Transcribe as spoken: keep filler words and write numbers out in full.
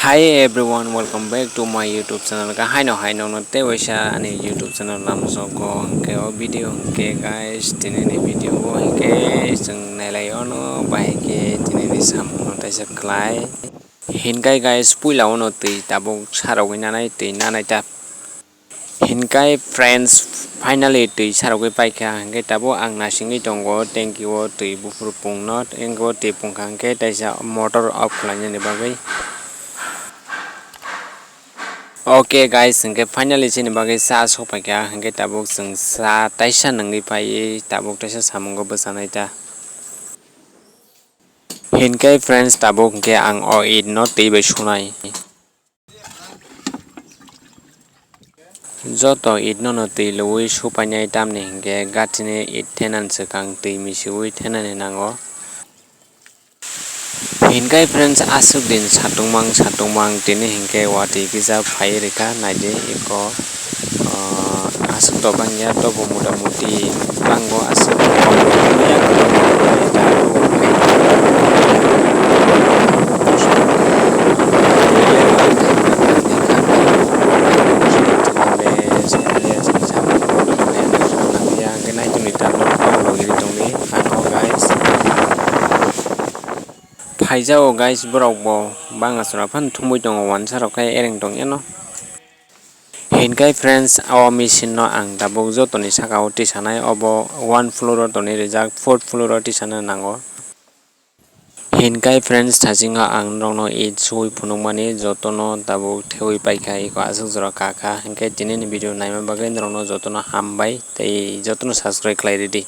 Hi everyone, welcome back to my YouTube channel. Kahai no hai nokno tei waisa ani YouTube channel lamsogo hwnkhe o video hwnkhe guys, tini ni video o hwnkhe chwng nailai ono bahai khe tini ni samung no taisa khlai. Hinkai guys, puila ono twi tabuk sarogwi nanai, twi nanai ta. Hinkai friends, finally twi sarogwi paikha, hinkhe tabuk ang nasingwi tongo tanki o twi buphuru pungno, tanki o twi pungkha hinkhe taisa motor off khlainani bagwi. Okay guys, hinkhe finally chini bagwi cha sokpaikha, hinkhe tabuk chwng cha taisa nungwi paiwi tabuk taisa samungo bwchanai ta. Hinkhe friends, tabuk hinkhe ang o it no twi bai sunai. Joto it no no twi lwi supainai, tamni hinkhe gathini it thenani swkang twi misiui thenani nango. Hinkai friends, aswk din satungmang satungmang tini hinkhe watwi kisa phai rikha, naidi eko, ah, aswk to bangya, tobo mota moti bango aswk. Guys. Phaijao guys, borok bo bang aswk phano thumwi tongo, wansa rok khe ereng tong eno. Hinkai friends, o machine no ang tabuk jotoni saka o tisanai, obo one floor o tonwi rijak, fourth floor o tisana nango. Hinkai friends, thaching o ang norokno it sui phunukmani jotono tabuk thewi paikha, eko aswk jora kakha, hinkhe tini ni video naima bagwi norokno jotono hambai tei jotono subscribe khlai ridi.